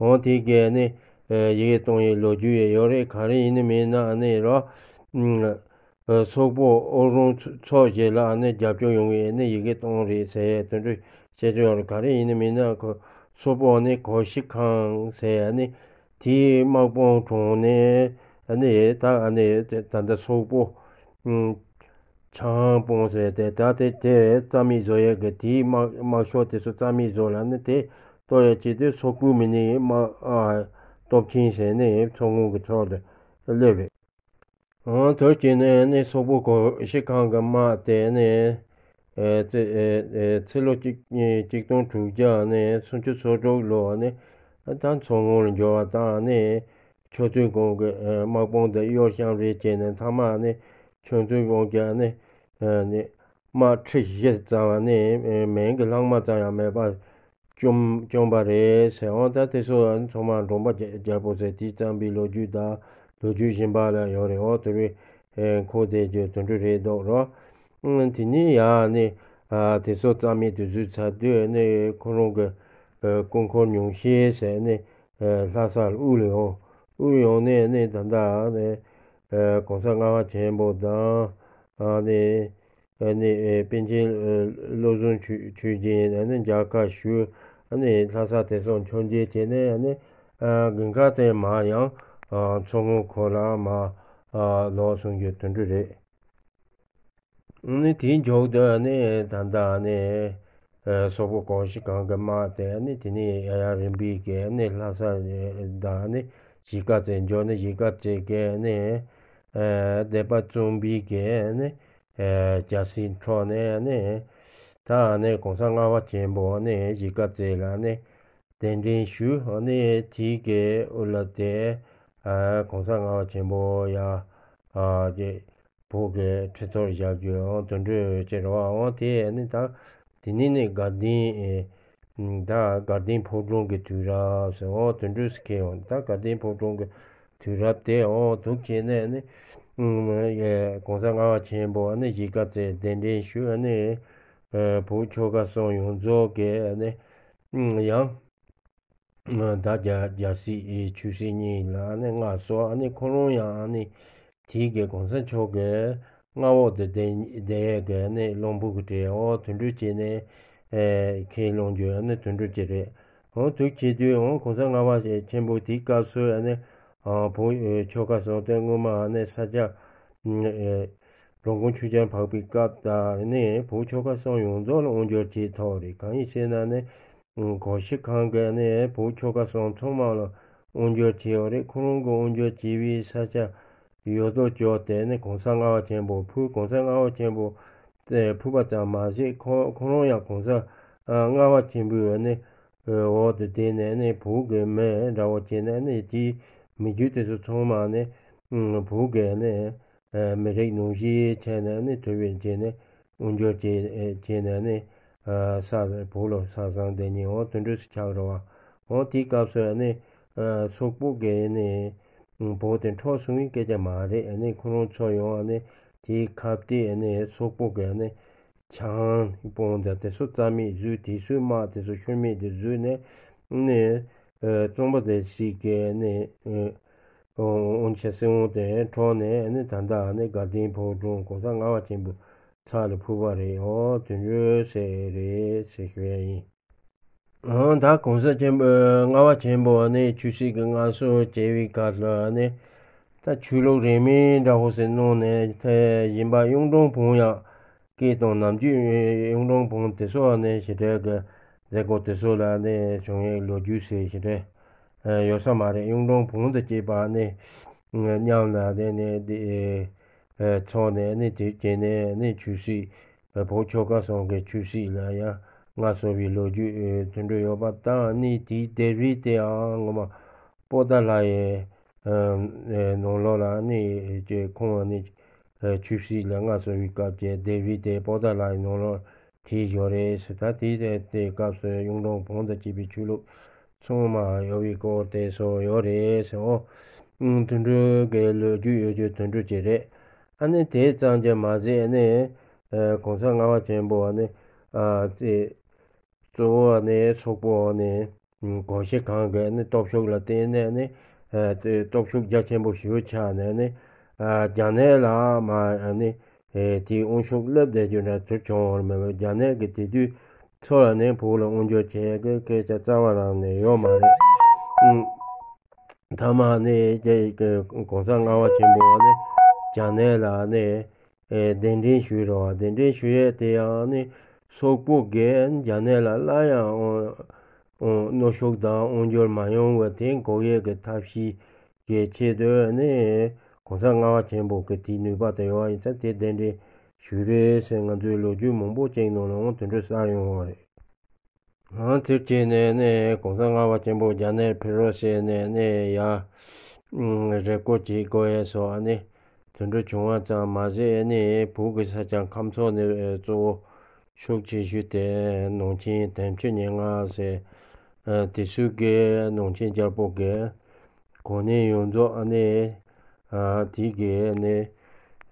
འོ་དེ་གས་ནི་ཡི་གེ་གཏོང་ཡས་ལོ་རྒྱུས་ཡང་ཡོད་རེད། ག་རེ་ཡིན་ནི་མིན་ན་ནི་ར། སོག་པོ་ཨོ་རོང་ཚོ་བཞི་ལ་ནི་རྒྱབ་སྐྱོར་ཡོང་བའི་ནི་ཡི་གེ་གཏོང་རེས་ཟེར་དེ་འདྲ་བཤད་ཀྱི་ཡོད་རེད། ག་རེ་ཡིན་ནི་མིན་ན་ཁོ་སོག་པོ་ནི་གོ་ཤི་ཁང་ཟེར་ནི་དེའི་དམག་དཔུང་གྲོངས་ནས་ནི་ད་ནི་ད་ལྟ་སོག་པོ་ཆང་དཔུང་ཟེར་ཏེ་ད་དེ་དེ་རྩ་མེད་བཟོ་ཡས་ཀྱི་དེའི་དམག་དམག་ཤོག་དེ་ཚོ་རྩ་མེད་བཟོ་ལ་ནི་དེ་གཏོར་ཡས་ཆེད་དུ་སོག་པོའི་མི་ནི་དམག་སྟོབས་ཆེན་ཟེར་ནི་མཚོ་སྔོན་གྱི་ཕྱོགས་ལ་སླེབས་རེད། འོ་དེ་བྱས་ནས་ནི་སོག་པོ་གོ་ཤི་ཁང་གི་དམག་དེ་ནི་ཨེ་ཚེ་ཨེ་ཨེ་ཚེ་ལོ་གཅིག་གཅིག་སྟོང་དྲུག་བརྒྱ་ནི་སུམ་ཅུ་སོ་དྲུག་ལོ་ནི་ད་མཚོ་སྔོན་ལ་འབྱོར་བ་དང་ནི་ཆོས་མཐུན་གོང་གི་ཨེ་དམག་དཔུང་དེ་གཡོ་བཤམས་རེས་བྱས་ནས་མཐའ་མ་ནི་ཆོས་མཐུན་གོང་གི་ནི་ ནི་དམག་ཁྲི་བཞི་ཙམ་ནི་མིང་གི་ལྷག་མ་ཙམ་ཡང་མེད་པར་བཅོམ་བཅོམ་པ་རེད་ཟེར། འོ་ད་དེ་ཚོ་ཚང་མ་འབྲོམ་པ་རྒྱལ་པོ་ཟེར་དེས་བརྩམས་པའི་ལོ་རྒྱུས་དང་ལོ་རྒྱུས་གཞན་པ་ལ་ཡོད་རེད། འོ་དེ་རེད། ཁོ་དེ་རྒྱུ་དོན་འགྲུབ་རེད་འདུག་རོ། དེ་ནས་ཡང་ནི་དེ་ཚོ་རྩ་མེད་དུ་བཟོས་ཚར་དུས་ནི་ཁོ་རང་གི་སྐུ་འཁོར་ཉུང་ཤས་ཟེར་ནི་ལྷ་སར་དབུར་ཡོང་། དབུར་ཡོང་ནས་ནི་ད་ལྟ་ནི་གོང་ས་ལྔ་པ་ཆེན་པོ་དང་ནི་ནི་པཎ་ཆེན་བློ་བཟང་ཆོས་ཆོས་རྒྱན་ནི་མཇལ་ཁ་ཞུ། ནི་ལྷ་ས་དེ་ཚོ་མཆོད་མཇལ་བྱས་ནས་ནི་དགུན་ཁ་དེ་མར་ཡང་མཚོ་སྔོན་ཁོ་རང་མར་ལོག་སོང་རྒྱུ་དོན་འགྲུབ་རེད། ནི་དེའི་མཇུག་ཏུ་ནི་ད་ལྟ་ནི་སོག་པོ་གོང་ཞི་སྒང་གི་དམག་དེ་ནི་དེ་ནི་ཡ་ཡ་རིམ་པས་ཀྱི་ནི་ལྷ་ས་དང་ནི་གཞིས་ཀ་རྩེ་འབྱོར་ནི་གཞིས་ཀ་རྩེ་གི་ནི་སྡེ་པ་གཙང་པའི་གི་ནི་རྒྱལ་སྲིད་འཕྲོག་ནས་ནི་ད་ནི་གོང་ས་ལྔ་པ་ཆེན་པོ་ནི་གཞིས་ཀ་རྩེ་ལ་ནི་གདན་འདྲེན་ཞུས། ནི་དེའི་གི་དབུ་ལ་དེ་གོང་ས་ལྔ་པ་ཆེན་པོ་ཡ་ཨ་ཀྱི་བོད་ཀྱི་ཁྲི་ཐོག་བཞག་རྒྱུ་འོ་དོན་འགྲུབ་ཅེས་རེད་བ། འོ་དེ་ནི་ད་དེ་ནི་ནི་དགའ་ལྡན་ད་དགའ་ལྡན་ཕོ་བྲང་གི་དུས་རབས་ཟེར་འོ་དོན་འགྲུབ་སུ་ཁེལ་འོང་། ད་དགའ་ལྡན་ཕོ་བྲང་གི་དུས་རབས་དེ་འོ་དུ་ཁེལ་ནས་ནི་གོང་ས་ལྔ་པ་ཆེན་པོ་ནི་གཞིས་ཀ་རྩེ་གདན་འདྲེན་ཞུས་ནི་བོད་ཆོལ་ཁ་གསུམ་ཡོངས་རྫོགས་ཀྱི་ནི་ཡང་ད་རྒྱལ་རྒྱལ་སྲིད་ཆོས་སྲིད་གཉིས་ལ་ནི་མངའ་གསོལ། ཨ་ནི་ཁོ་རང་ཡང་ཨ་ནི་དེའི་གི་གོང་ས་མཆོག་གི་མངའ་འོག་ཏུ་བསྡད་བསྡད་ཡས་ཀྱི་ནི་བློན་པོ་གི་གྲས་འོ་དོན་འགྲུབ་བྱས་ནས་ཁས་བླངས་རྒྱུ་ཨ་ནི་དོན་འགྲུབ་ཅིག་རེད། འོ་དུ་བྱེད་དུས་འོ་གོང་ས་ལྔ་པ་ཆེན་པོ་དེའི་སྐབས་སུ་ཨ་ནི་བོད་ཆོལ་ཁ་གསུམ་དེ་སྔོན་མ་ཨ་ནི་ས་སྐྱ་འགྲོ་མགོན་ཆོས་རྒྱལ་འཕགས་པའི་སྐབས་དང་ནི་བོད་ཆོལ་ཁ་གསུམ་ཡོངས་རྫོགས་ལ་དབང་སྒྱུར་བྱས་ཐོག་རེད། གང་ཡིན་ཟེར་ན་ནི། གོང་ཞི་སྒང་གི་ནི་བོད་ཆོལ་ཁ་གསུམ་ཚང་མ་ལ་དབང་སྒྱུར་བྱས་པ་རེད། ཁོ་རང་གི་དབང་སྒྱུར་བྱས་པའི་ས་ཆ་ཡོད་དོ་ཅོག་དེ་ནི་གོང་ས་ལྔ་པ་ཆེན་པོ་ཕུལ། གོང་ས་ལྔ་པ་ཆེན་པོ་དེ་ཕུལ་བ་ཙམ་མ་ཟད་ཁོ་ཁོ་རང་ཡང་གོང་ས་ལྔ་པ་ཆེན་པོའི་ནི་འོག་ཏུ་བསྡད་ནས་ནི་བོད་ཀྱི་མི་འདྲ་བོ་བྱས་ནས་ནི་དེའི་མི་རྒྱུད་དེ་ཚོ་ཚང་མ་ནི་བོད་ཀྱི་ནི་མི་རིགས་ནང་བཞིན་བྱས་ནས་ནི་དུ་བའི་རྗེས་ནས་དབང་སྒྱུར་བྱས་བྱས་ནས་ནི་ས་བོད་ལ་ས་བཟང་བསྡད་ཉིན་འོང་དོན་འགྲུབ་སུ་ཆགས་རེད་བ། འོང་དེའི་སྐབས་སུ་ནི་སོག་པོ་གིས་ནི་བོད་དེ་འཕྲོག་སོང་བའི་སྐད་ཆ་མ་རེད། ནི་ཁོ་རང་ཚོ་ཡང་ནི་དེའི་ཁ་གཏད་ནི་སོག་པོ་གིས་ནི་ཆང་སྤོང་དང་དེ་ཚོ་རྩ་མེད་བཟོས། དེ་ཚོའི་དམག་དེ་ཚོ་ཤུལ་མེད་དུ་བཟོས་ནས་ནི་གཙང་པ་དེ་ཞིག་གི་ནི། དབང་ཆེན་སྲིད་དབང་དེ་འཕྲོག་ནས་ནི་ད་ལྟ་ནི་དགའ་ལྡན་ཕོ་བྲང་གོང་ས་ལྔ་པ་ཆེན་པོའི་ཚབ་ལ་ཕུལ་བ་རེད། འོ་དོན་འགྲུབ་ཟེར་རེད་ཟེར་ཞུ་ཡ་ཡིན། འོ་ད་གོང་ས་ཆེན་པོ་ལྔ་པ་ཆེན་པོ་ནི་ཆོས་སྲིད་ཀྱི་མངའ་གསོལ་བྱས་པའི་སྐབས་ལ་ནི་ད་ཆོས་ལུགས་རིས་མེད་འདྲ་བོ་ཞིག་གནང་ནས་དེ་བཞིན་པ་གཡུང་དྲུང་བོན་ཡང་སྐད་དང་ནམ་རྒྱུན་གཡུང་དྲུང་བོན་དེ་ཚོ་ནི་ཞེ་དྲག་གི་མཛད་སྒོ་དེ་ཚོ་ལ་ནི་བྱུང་བའི་ལོ་རྒྱུས་ཟེར་ཞེ་དྲག་ཡོད་ས་མ་རེད། གཡུང་དྲུང་བོན་དང་བཅས་པ་ནི་མཉམ་ལ་ནི་ནི་འདི་ཚོགས་ནས་ནི་དེ་བྱས་ནས་ནི་ཆོས་སྲིད་བོད་ཆོལ་ཁ་གསུམ་གྱི་ཆོས་སྲིད་ལ་ཡང་མངའ་གསོལ་བའི་ལོ་རྒྱུས་དོན་འགྲུབ་ཡོད་པ་དང་། ནི་དེའི་ལྡེབས་རིས་དེའང་ངོ་མ་པོ་ཏཱ་ལ་ཡི་ནང་ལོགས་ལ་ནི་ཁོང་ནི་ཆོས་སྲིད་ལ་མངའ་གསོལ་བའི་སྐབས་ཀྱི་ལྡེབས་རིས་དེ་པོ་ཏཱ་ལ་ཡི་ནང་ལོགས་བྲིས་ཡོད་རེད་ཟེར། ད་དེའི་དེའི་སྐབས་སུ་གཡུང་དྲུང་བོན་དང་བཅས་པའི་ཆོས་ལུགས་ཚང་མ་ཡོད་པའི་སྐོར་དེ་ཚོ་ཡོད་རེད་ཟེར། འོ། དོན་འགྲུབ་ཀྱི་ལོ་རྒྱུས་ཡོད་རྒྱུ་དོན་འགྲུབ་ཅིག་རེད། ཨ་ནི་དེ་ཙམ་གྱིས་མ་ཟད་ནི། གོང་ས་ལྔ་པ་ཆེན་པོ་ནི། དེ། གཙོ་བོ་ནི་སོག་པོ་ནི། གོང་ཞི་སྒང་གི་ནི་སྟོབས་ཤུགས་ལ་བརྟེན་ནས་ནི། སྟོབས་ཤུགས་རྒྱ་ཆེན་པོ་ཞིག་ཆགས་ནས་ནི། རྒྱ་ནག་ལ་མ་ནི། དེའི་དབང་ཤུགས་སླེབས་བསྡད་རྒྱུ་འདྲ་དུ་བྱུང་བ་མེད་པར། རྒྱ་ནག་གིས་དེ་དུས་ཚོ་ལ་ནི་བོད་ལ་དབང་སྒྱུར་བྱེད་ཀྱི་སྐད་ཆ་རྩ་བ་རང་ནས་ཡོད་མ་རེད། མཐའ་མ་ནི་རྒྱ་གོང་ས་ལྔ་པ་ཆེན་པོ་ནི་རྒྱ་ནག་ལ་ནི་གདན་འདྲེན་ཞུས་རེད་བ། གདན་འདྲེན་ཞུ་ཡས་དེ་ཡང་ནི་སོག་པོ་གིས་རྒྱ་ནག་ལ་སླར་ཡང་གནོན་ཤུགས་དང་དབང་སྒྱུར་མ་ཡོང་བ་དེ་འགོག་ཡས་ཀྱི་ཐབས་ཤེས་ཀྱི་ཆེད་དུ་ནི་གོང་ས་ལྔ་པ་ཆེན་པོ་གི་དེའི་ནུས་པ་དེ་ཡོད་པ་ཡིན་ཙང་དེ་གདན་འདྲེན་ཞུས་རེད་ཟེར་ང་ཚོའི་ལོ་རྒྱུས་མང་པོ་ཅིག་ནང་ལའང་དེ་འདྲ་གསལ་ཡོང་བ་རེད། ཨང་དེར་བྱས་ནས་ནི་གོང་ས་ལྔ་པ་ཆེན་པོ་རྒྱ་ནག་ཕེབས་རོགས་བྱས་ནས་ནི་ཡ། རེ་སྐུལ་བྱེད་དགོས་ཡས་སོགས་ནི། དེ་འདྲ་བྱུང་བ་ཙམ་མ་ཟད་ནི་བོད་ཀྱི་ས་ཆ་ཁམས་ཕྱོགས་ནི་གཙོ་བོ་ཤུགས་ཆེ་ཤོས་དེ་ནང་ཆེན་དོན་གཅོད་སྙན་ངག་ཟེར། ཨ་དེ་ཚོའི་གི་ནང་ཆེན་རྒྱལ་པོ་གི་གོ་གནས་ཡོངས་རྫོགས་ཨ་ནི་ཨ་དེ་གི་ནི་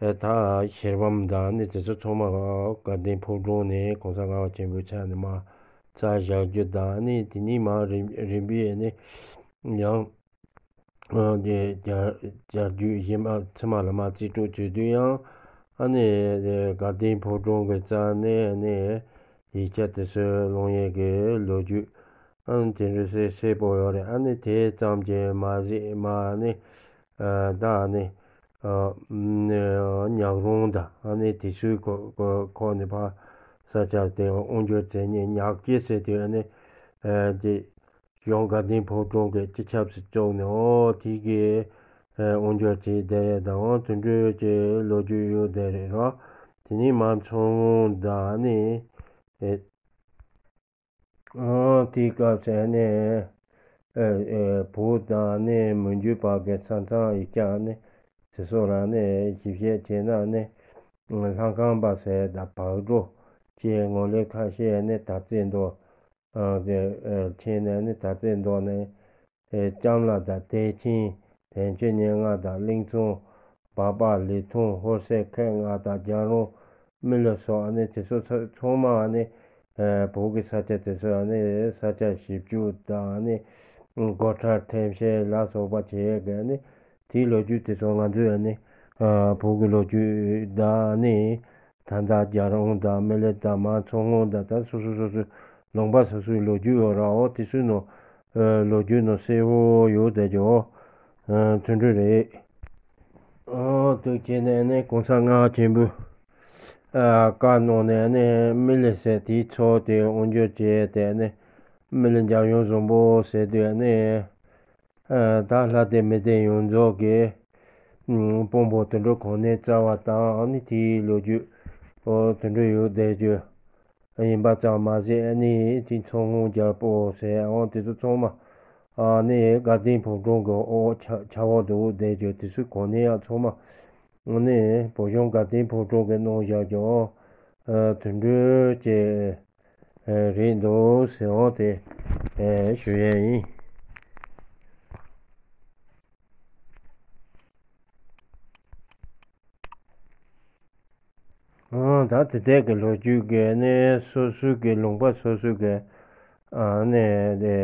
ཨ་ད་ཤེར་བམ་དང་ནི་དེ་ཚོ་ཚང་མ་དགའ་ལྡན་ཕོ་བྲང་ནས་གོང་ས་ལྔ་པ་ཆེན་པོའི་ཕྱག་ནས་མར་བཙལ་བཞག་རྒྱུ་དང་ནི་དེ་ནས་མར་རིམ་རིམ་པས་ནི་ཡང་ཨ་དེ་རྒྱ་རྒྱ་རྒྱུད་གཞན་པ་ཚང་མ་ལ་མར་རྩིས་སྤྲོད་བྱེད་དུས་ཡང་ཨ་ནི་དགའ་ལྡན་ཕོ་བྲང་གི་རྩ་ནས་ནི་ཡིག་ཆ་དེ་ཚོ་སློང་ཡས་ཀྱི་ལོ་རྒྱུས་ཨ་ནི་དེ་འདྲ་གསལ་གསལ་པོ་ཡོད་རེད། ཨ་ནི་དེ་ཙམ་གྱིས་མ་ཟད་མ་ནི་ཨ་ད་ནི་ཨ་ཉག་རོང་དང་ཨ་ནི་དེ་ཚོའི་ཁོ་ཁོ་ཁོ་ནི་ཕ་ས་ཆ་དེ་དབང་སྒྱུར་མཛད་མཁན་ཉག་སྐྱེས་ཟེར་དུས་ཨ་ནི་ཨ་དེ་གཞུང་དགའ་ལྡན་ཕོ་བྲང་གི་སྤྱི་ཁྱབ་སུ་བཅུག་ནས་ཨོ་དེ་གི་ཨ་དབང་སྒྱུར་བྱས་བསྡད་ཡས་དང་ཨོ་དེ་འདྲའི་གི་ལོ་རྒྱུས་ཡོད་བསྡད་རེད་རོ། དེ་ནས་མར་མཚོ་སྔོན་དང་ནི་ཨེ་ཨོ་དེའི་སྐབས་སུ་ནི་ཨེ་ཨེ་བོད་དང་ནི་མི་འགྱུར་བར་གྱི་ས་མཚམས་ཡིག་ཆ་ནི་དེ་ཚོ་ལ་ནི་ཞིབ་བཤེར་བྱས་ན་ནི་ལྷ་ཁང་པ་ཟེར་དང་བག་གྲོ་བཅས་ངོ་ལོག་ཁ་ཤས་ནི་དར་རྩེ་མདོ་ཨ་དེ་ཨེ་ཁྱེད་ནས་ནི་དར་རྩེ་མདོ་ནས་ཨེ་ལྕམ་ལགས་དང་བདེ་ཆེན་དོན་གཅོད་སྙན་ངག་དང་གླིང་ཚང་སྦག་སྦག་ལི་ཐང་ཧོར་སེར་ཁལ་ལྔ་དང་རྒྱ་རོང་མི་ལ་སོགས་ཨ་ནི་དེ་ཚོ་ཚ་ཚང་མ་ཨ་ནི་ཨེ་བོད་ཀྱི་ས་ཆ་དེ་ཚོ་ཨ་ནི་ས་ཆ་ཞིབ་འཇུག་དང་ཨ་ནི་སྒོ་ཁྲལ་འཐེན་བཤེར་ལ་སོགས་པ་བྱེད་ཡས་ཀྱི་ཨ་ནི་དེའི་ལོ་རྒྱུས་དེ་ཚོ་ང་ཚོས་ཨ་ནི་ཨ་བོད་ཀྱི་ལོ་རྒྱུས་དང་ཨ་ནི་ད་ལྟ་རྒྱ་རོང་དང་མི་ལི་དང་མར་མཚོ་སྔོན་དང་ད་སོ་སོ་སོ་སོའི་ལུང་པ་སོ་སོའི་ལོ་རྒྱུས་ཡོད་ར་ཨོ་དེ་ཚོའི་ནང་ཨ་ལོ་རྒྱུས་ནང་གསལ་བོ་ཡོད་བསྡད་ཀྱི་ཨོ་ཨ་དེ་འདྲ་རེད། ཨོ་དེ་བྱས་ནས་ནི་གོང་ས་ལྔ་པ་ཆེན་པོས་ཨ་བཀའ་གནང་ནས་ནི་མི་ལི་ཟེར་དེའི་ཚོགས་དེ་དབང་སྒྱུར་བྱས་ཏེ་ནི་མི་ལི་འཇམ་དབྱངས་བཟང་པོ་ཟེར་དུས་ནི་ཨ་ད་ལྷ་སྡེ་མི་སྡེ་ཡོངས་རྫོགས་ཀྱི་ཨ་དཔོན་པོ་དོན་གྲུབ་གོང་ནས་བཙལ་བ་དང་ཨ་ནི་དེའི་ལོ་རྒྱུས་ཨོ་དོན་གྲུབ་ཡོད་བསྡད་རྒྱུ་ཡིན་པ་ཙམ་མ་ཟད་ཨ་ནི་དེ་མཚོ་སྔོན་རྒྱལ་པོ་ཟེར་ཨོ་དེ་ཚོ་ཚང་མ་ཨ་ནི་དགའ་ལྡན་ཕོ་བྲང་གི་ཨོ་ཆ་ཆ་འོག་ཏུ་བསྡད་རྒྱུ་དེ་ཚོའི་གོ་གནས་ཡང་ཚང་མ་ཨ་ནི་བོད་གཞུང་དགའ་ལྡན་ཕོ་བྲང་གི་གནང་བཞག་རྒྱུ་ཨོ་དོན་གྲུབ་ཀྱི་རེད་འདུག་ཟེར་འོང་དེ་ཞུ་ཡས་ཡིན། ཨང་ད་དེ་དག་གི་ལོ་རྒྱུས་ཀྱི་ནི་སོ་སོའི་གི་ལུང་པ་སོ་སོའི་གི་ཨ་ནི་དེ་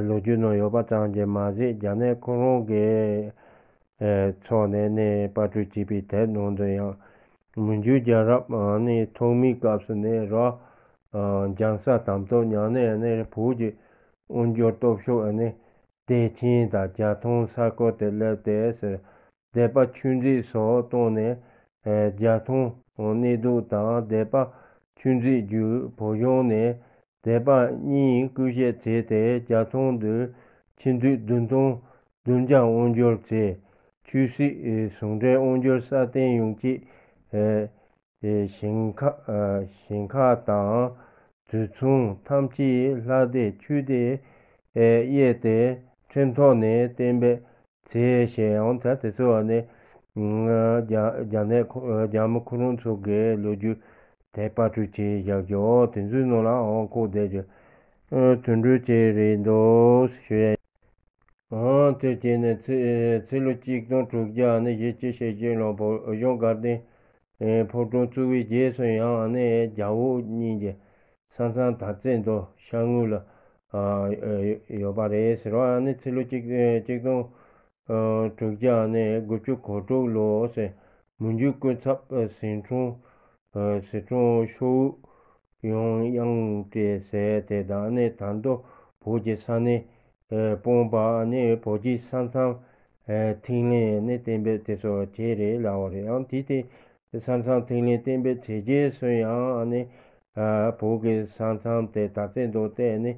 ལོ་རྒྱུས་ནང་ཡོད་པ་ཙམ་གྱིས་མ་ཟད་རྒྱ་ནག་ཁོ་རང་གི་ཚོགས་ནས་ནི་པར་སྐྲུན་བྱས་པའི་དེབ་ནང་དུ་ཡང་མི་འགྱུར་རྒྱལ་རབས་ནི་ཐོག་མའི་སྐབས་སུ་ནི་ར་འཇང་ས་དམ་ཐོག་ཉང་ནས་ནི་བོད་ཀྱི་དབང་སྒྱུར་སྟོབས་ཤུགས་ནི་བདེ་ཆེན་དང་རྒྱ་ཐང་ས་ཁུལ་དུ་སླེབས་ཏེ་ཟེར། སྡེ་པ་ཆོས་མཛད་སོགས་བཏང་ནས་རྒྱ་ཐང་གནས་ལྡོག་དང་སྡེ་པ་ཆོས་མཛད་བརྒྱུད་བོད་གཞུང་ནས་སྡེ་པ་གཉིས་སྐུ་གཤེགས་མཛད་དེ་རྒྱ་ཐང་དུ་ཆིག་འདུས་བདུན་སྟོང་བདུན་བརྒྱ་དབང་སྒྱུར་མཛད། ཆོས་སྲིད་ཟུང་འབྲེལ་དབང་སྒྱུར་སྲ་བརྟན་ཡོང་ཆེད། ཞིང་ཁ་ཞིང་ཁ་དང་དུད་ཚང་ཐམས་ཅད་ལྷ་སྡེ་ཆོས་སྡེ་དབྱེ་སྟེ་ཁྲིམས་ཐོག་ནས་གཏན་འབེབས་མཛད་ཞེས་ཡང་ད་དེ་ཚོ་ནི་རྒྱ་རྒྱ་ནག་རྒྱ་མི་ཁོ་རང་ཚོ་གི་ལོ་རྒྱུས་དེ་པར་སྐྲུན་བྱས་བཞག་རྒྱུ་དེ་ཚོའི་ནང་ལའང་ཁོག་བསྡད་རྒྱུ་དོན་འགྲུབ་བྱས་རེད་འདུག་ཞུ་ཡ། ཨང་། དེ་བྱས་ནས་ཚེ་ཚེ་ལོ་གཅིག་སྟོང་དྲུག་བརྒྱ་ནས་ཞེ་གཅིག་ཞེ་བརྒྱད་ལོར་བོད་གཞུང་དགའ་ལྡན་ཕོ་བྲང་བཙུགས་པའི་རྗེས་སུ་ཡང་ནས་རྒྱ་བོད་གཉིས་ཀྱི་ས་མཚམས་དར་རྩེ་མདོ་ཤར་ངོས་ལ་ཡོད་པ་རེད་ཟེར་བ་ནི་ཚེ་ལོ་གཅིག་གཅིག་སྟོང་དྲུག་བརྒྱ་ནས་དགུ་བཅུ་གོ་དྲུག་ལོ་ཟེར་མི་འགྱུར་སྐུ་ཚབ་ཟི་ཁྲོན་ཟི་ཁྲོན་ཤོག་ཡང་དབྱངས་སྤྲས་ཟེར་དེ་དང་ནི་ད་དུང་བོད་ཀྱི་ས་གནས་སྤོང་པ་ནི་བོད་ཀྱི་ས་མཚམས་ཐིག་ལེ་ནི་གཏན་འབེབས་དེ་ཚོ་བྱས་རེད་ལབ་པ་རེད། ཡང་དེ་དེ་ས་མཚམས་ཐིག་ལེ་གཏན་འབེབས་བྱས་རྗེས་སུ་ཡང་ནི་བོད་ཀྱི་ས་མཚམས་དེ་དར་རྩེ་མདོ་སྟེ་ནི་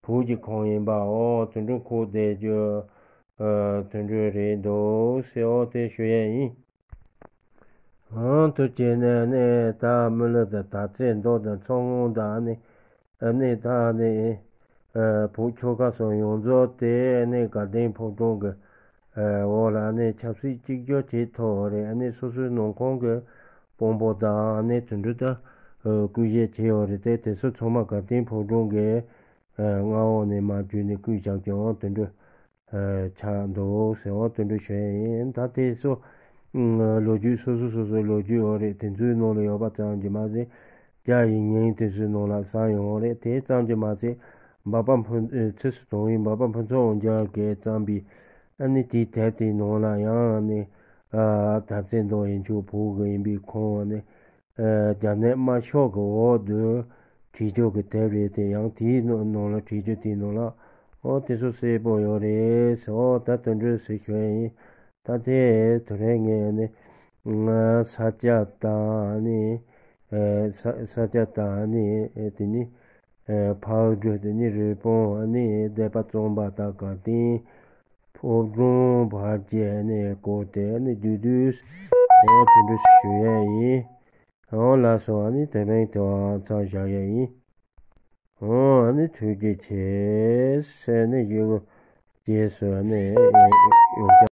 བོད་ཀྱི་ཁོངས་ཡིན་པའོ་དོན་འགྲུབ་ཁོག་བསྡད་རྒྱུ་དོན་འགྲུབ་རེད་འདུག་ཟེར་འོ་དེ་ཞུ་ཡས་ཡིན། ཨང་། དུ་བྱས་ནས་ནི་ད་མི་ལོ་དང་དར་རྩེ་མདོ་དང་མཚོ་སྔོན་དང་ནི་ནི་ད་ནི་བོད་ཆོལ་ཁ་སོགས་ཡོངས་རྫོགས་དེ་ནི་དགའ་ལྡན་ཕོ་བྲང་གི་ འོག་ལ་ཨ་ནི་ཆབ་སྲིད་གཅིག་གྱུར་བྱས་ཐོག་རེད། ཨ་ནི་སོ་སོའི་ནང་ཁོངས་ཀྱི་དཔོན་པོ་དང་ཨ་ནི་དེ་འདྲ་ད་སྐུ་གཞོགས་བྱས་ཡོད་རེད། དེ་དེ་ཚོ་ཚང་མ་ག་དེང་ཕོ་བྲང་གི་མངའ་འོག་ནས་མར་བརྒྱུད་ནས་བསྐོས་བཞག་ཀྱང་དེ་འདྲ་ཆགས་འདུག་ཟེར་བ་དེ་འདྲ་ཞུ་ཡ་ཡིན། ད་དེ་ཚོ་ལོ་རྒྱུས་སོ་སོ་སོ་སོའི་ལོ་རྒྱུས་ཡོད་རེད། དེ་ཚོའི་ནང་ལ་ཡོད་པ་ཙམ་གྱིས་མ་ཟད། རྒྱ་ཡི་ཉིན་དེ་ཚོའི་ནང་ལ་བསམ་ཡོང་རེད། དེ་ཙམ་གྱིས་མ་ཟད། འབའ་པ་ཕུན་ཚེ་སི་ཐུང་ཡིན། འབའ་པ་ཕུན་ཚོགས་དབང་རྒྱལ་གྱིས་བརྩམས་པའི་ཨ་ནི་དེའི་དེབ་དེའི་ནང་ལ་ཡང་ཨ་ནི་དར་རྩེ་མདོ་ཡན་ཆོད་བོད་ཀྱི་ཡིན་པའི་ཁོང་ཨ་ནི་རྒྱ་ནག་དམར་ཤོག་གི་འོག་ཏུ་བྲིས་ཆོག་གི་དེབ་རེད། དེ་ཡང་དེའི་ནང་ལ་བྲིས་ཆོག་དེའི་ནང་ལ་ཨོ་དེ་ཚོ་གསལ་པོ་ཡོད་རེད་ཟེར། ཨོ་ད་དེ་འདྲ་ཟེར་ཞུ་ཡ་ཡིན། ད་དེ་དེ་རིང་ངས་ནི་ས་སྐྱ་དང་ནི་ས་སྐྱ་དང་ནི་དེ་ནི་ཕག་གྲུ་དེ་ནི་རི་བོང་ནི་སྡེ་པ་གཙང་པ་དང་ག་དེང་ཕོ་བྲང་བར་གྱི་ནི་སྐོར་དེ་ནི་བསྡུས་བསྡུས་ཨོ་དེ་འདྲ་ཞུ་ཡ་ཡིན། ཨོ་ལགས་སོ། ཨ་ནི་དེ་རིང་དེ་བ་མཚམས་བཞག་ཡ་ཡིན། ཨོ་ཨ་ནི་ཐུགས་རྗེ་ཆེ་ཟེར་ནས་ཡོད། རྗེས་སུ་ཨ་ནི་ཡོང་ཆ།